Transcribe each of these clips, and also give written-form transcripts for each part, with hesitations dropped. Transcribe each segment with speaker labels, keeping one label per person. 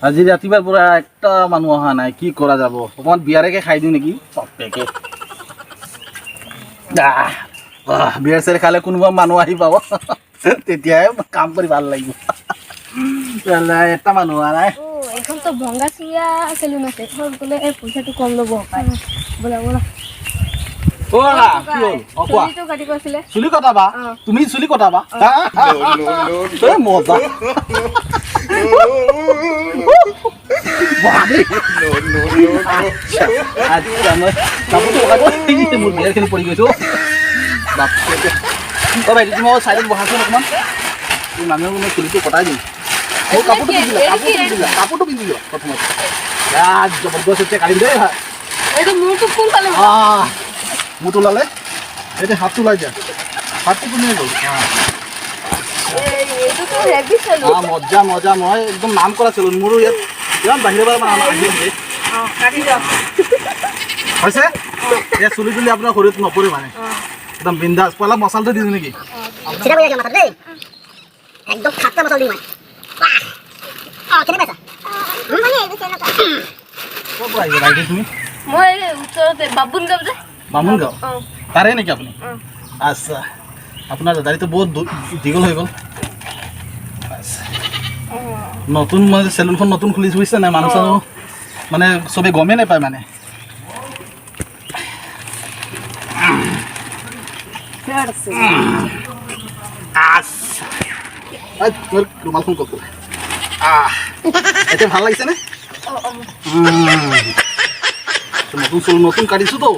Speaker 1: আজি ৰাতিপুৱাৰ পৰা একটা মানুহ অহা নাই। কি কৰা যাব? অকণমান বিয়াৰকে খাই দিওঁ নেকি বাপেকে। আহ, আহ, বিয়াৰ চিয়াৰ খালে কোনোবা মানুহ আহি পাব, তেতিয়াহে কাম কৰি ভাল লাগিব। তেতিয়াহ'লে এটা মানুহ অহা নাই।
Speaker 2: অ, এইখনতো ভংগা চিঙা চেলুন আছে। এইখন গ'লে এই পইচাটো কম ল'ব পায়। ব'লা ব'লা।
Speaker 1: অ কাকা, কি হ'ল? অ, কোৱা।
Speaker 2: চুলিটো কাটিব আছিলে।
Speaker 1: চুলি কটাবা?
Speaker 2: অ।
Speaker 1: তুমি চুলি কটাবা? এই মজা। বাহ দেই। আচ্ছা, মই কাপোৰটো লগাই দিওঁ। মোৰ বিয়াৰখিনি পৰি গৈছে। অ বাপৰে। অ ভাইটি, তুমি অলপ চাইডত বহাচোন অকণমান। এই মানুহে মই চুলিটো কটাই দিম। মোৰ কাপোৰটো পিন্ধি লোৱা, কাপোৰটো পিন্ধি লোৱা, কাপোৰটো পিন্ধি লোৱা প্ৰথমতে। বিৰাট জবৰদস্ত এতিয়া কাটিম দেই ভাই।
Speaker 2: এইটো মূৰটো কোনফালে?
Speaker 1: আহ, মূৰটো ওলালে, এতিয়া হাতটো ওলাই দিয়া। হাতটো কোনে গ'ল?
Speaker 2: এইটোতো হেভি চেলুন।
Speaker 1: আহ, মজা মজা। মই একদম নাম কৰা চেলুন মোৰো। ইয়াত ইমান বাহিৰৰ পৰা মানুহ আহি আছে।
Speaker 2: অ, কাটি দিয়ক।
Speaker 1: হৈছে। এতিয়া চুলি তুলি আপোনাৰ শৰীৰত নপৰে, মানে একদম বিন্দাছ। পইলা মচালটো দিওঁ নেকি?
Speaker 3: চিধা কৰি ৰাখিবা মাথাটো দেই। একদম খাট্টা মছলা দিম মই। বাহ! অ, কেনে পাইছা?
Speaker 1: ক'ৰ পৰা আহিছে ভাইটি তুমি?
Speaker 2: মই এই ওচৰতে বাবুন গাঁও যে।
Speaker 1: বামুণ গাঁও?
Speaker 2: অ।
Speaker 1: তাৰে নেকি আপুনি?
Speaker 2: অ।
Speaker 1: আচ্ছা, আপোনাৰ দাড়িটো বহুত দীঘল হৈ গ'ল। আচ্ছা। নতুন মই চেলুনখন নতুন খুলিছোঁ, বুজিছে নাই? মানুহ চানুহ মানে চবেই গমেই নাপায় মানে। আচ্ছা, এই, মোৰ ৰুমালখন ক'ত গ'ল? আহ, এতিয়া ভাল লাগিছেনে?
Speaker 2: অ অ। নতুন
Speaker 1: নতুন চুল নতুন কাটিছোঁতো।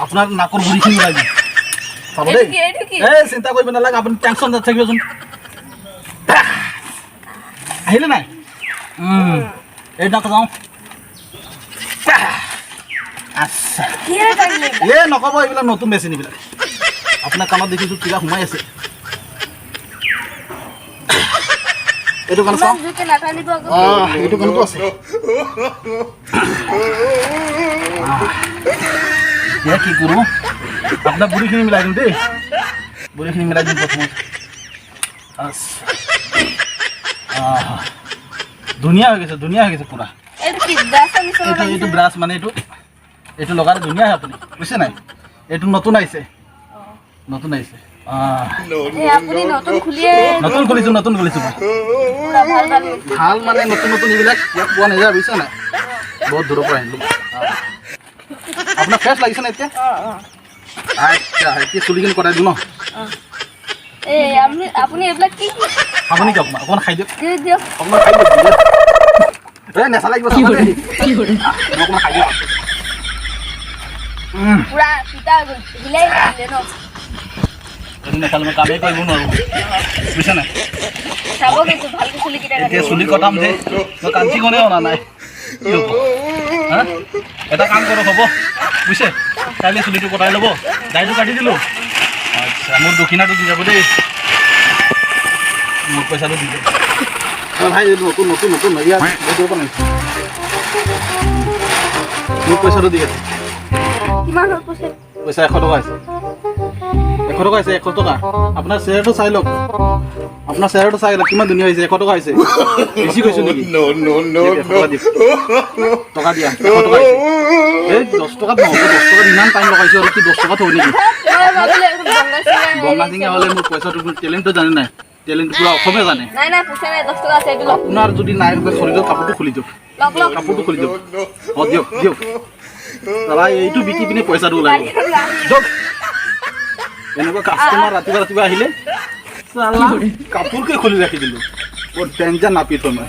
Speaker 1: আপোনাৰ নাকৰ গুৰিখিনি ওলাই দিম, চাব দেই।
Speaker 2: এইটো কি? এইটো কি?
Speaker 1: এই চিন্তা কৰিব নালাগে আপুনি, টেনশ্যন নাথাকিবচোন। আহিলে নাই? এই নাক যাওঁ। আচ্ছা।
Speaker 2: কিহেৰে কাটিলে?
Speaker 1: এ নক'ব, এইবিলাক নতুন মেচিন এইবিলাক। আপোনাৰ কাণত দেখিছোঁ কিবা সোমাই আছে। এইটো কাণ
Speaker 2: ইমান
Speaker 1: চাওঁ।
Speaker 2: জোৰকে নাটানিব আকৌ।
Speaker 1: অঁ, এইটো কাণতো আছে। এতিয়া কি কৰোঁ? আপোনাৰ বুঢ়ীখিনি মিলাই দিম দেই। বুঢ়ীখিনি মিলাই দিম প্ৰথমত। আচ্ছা, আহ, ধুনীয়া হৈ গৈছে, ধুনীয়া হৈ গৈছে পূৰা।
Speaker 2: এইটো কি ব্ৰাছৰ নিচিনা
Speaker 1: এইটো
Speaker 2: লাগিছে?
Speaker 1: এইটো ব্ৰাছ, মানে এইটো এইটো লগালে ধুনীয়া হয় আপুনি, বুজিছে নাই? এইটো নতুন আহিছে, নতুন আহিছে। আহ,
Speaker 2: এই আপুনি নতুন খুলিয়ে?
Speaker 1: নতুন খুলিছোঁ, নতুন খুলিছোঁ মই।
Speaker 2: পুৰা ভাল ভাল হৈছে।
Speaker 1: ভাল মানে নতুন নতুন এইবিলাক ইয়াত পোৱা নাযায়, বুজিছে নাই? বহুত দূৰৰ পৰা আনিলোঁ। আপোনাৰ ফ্ৰেছ লাগিছে নাই এতিয়া?
Speaker 2: অ অ।
Speaker 1: আচ্ছা, এতিয়া চুলিখিনি কটাই দিওঁ ন?
Speaker 2: এই আপুনি এইবিলাক কি কি?
Speaker 1: খাব নেকি অকণমান? অকণমান খাই দিয়ক।
Speaker 2: দি দিয়ক।
Speaker 1: অকণমান খাই দিয়ক। এই নেচা লাগিব, চাব দেই। মই অকণমান খাই দিওঁ।
Speaker 2: পুৰা তিতা হৈ গ'ল, হিলাই দিলে ন?
Speaker 1: এইটো নেখালে মই কামেই কৰিব নোৱাৰোঁ, বুজিছা নাই?
Speaker 2: চাব কিন্তু ভালকে চুলিকেইটা
Speaker 1: এতিয়া
Speaker 2: কাটিব।
Speaker 1: চুলি কটাম যে মই কাঞ্চিখনে অনা নাই, কি হ'ব হা? এটা কাম কৰক, হ'ব বুজিছে, কাইলৈ চুলিটো কটাই ল'ব। দাড়িটো কাটি দিলোঁ। আচ্ছা, মোৰ দক্ষিণাটো দি যাব দেই। মোৰ পইচাটো দি যাব। অ ভাই, এইটো নতুন নতুন নতুন, ইয়াত বহুত দূৰৰ পৰা আনিছোঁ। মোৰ পইচাটো দি আছে।
Speaker 2: কিমান হ'ল পইচা?
Speaker 1: পইচা 100 টকা হৈছে, 100 টকা হৈছে, 100 টকা। আপোনাৰ চেহেৰাটো চাই লওক, আপোনাৰ চেহেৰাটো চাই লওক, কিমান ধুনীয়া হৈছে। 100 টকা হৈছে, বেছি কৈছোঁ নেকি?
Speaker 4: No, no, no,
Speaker 1: দিয়ক, 100
Speaker 4: no.
Speaker 1: টকা দিয়ক। টকা দিয়া, 100 টকা হৈছে। এই 10 টকাত নহ'ব। 10 টকাত ইমান টাইম লগাইছোঁ আৰু কি 10 টকাত হ'ব নেকি?
Speaker 2: মই ভাবিলোঁ এইখন বংগা চিঙা হেৰি।
Speaker 1: বঙা চিঙা হ'লে মোৰ পইচাটো, মোৰ টেলেণ্টটো জানে নাই? টেলেণ্টটো পূৰা অসমে জানে।
Speaker 2: নাই নাই, পইচা নাই, 10 টকা আছে, এইটো লওক।
Speaker 1: আপোনাৰ যদি নাই, শৰীৰৰ কাপোৰটো খুলি দিয়ক।
Speaker 2: লওক লওক।
Speaker 1: কাপোৰটো খুলি দিয়ক। অঁ, দিয়ক দিয়ক। দাদা, এইটো বিকি পিনে পইচাটো ওলাই গ'ল। দিয়ক। এনেকুৱা কাষ্টমাৰ ৰাতিপুৱা ৰাতিপুৱা আহিলে চালা কাপোৰকে খুলি ৰাখি দিলোঁ। বৰ ডেঞ্জাৰ নাপিত হয় মই।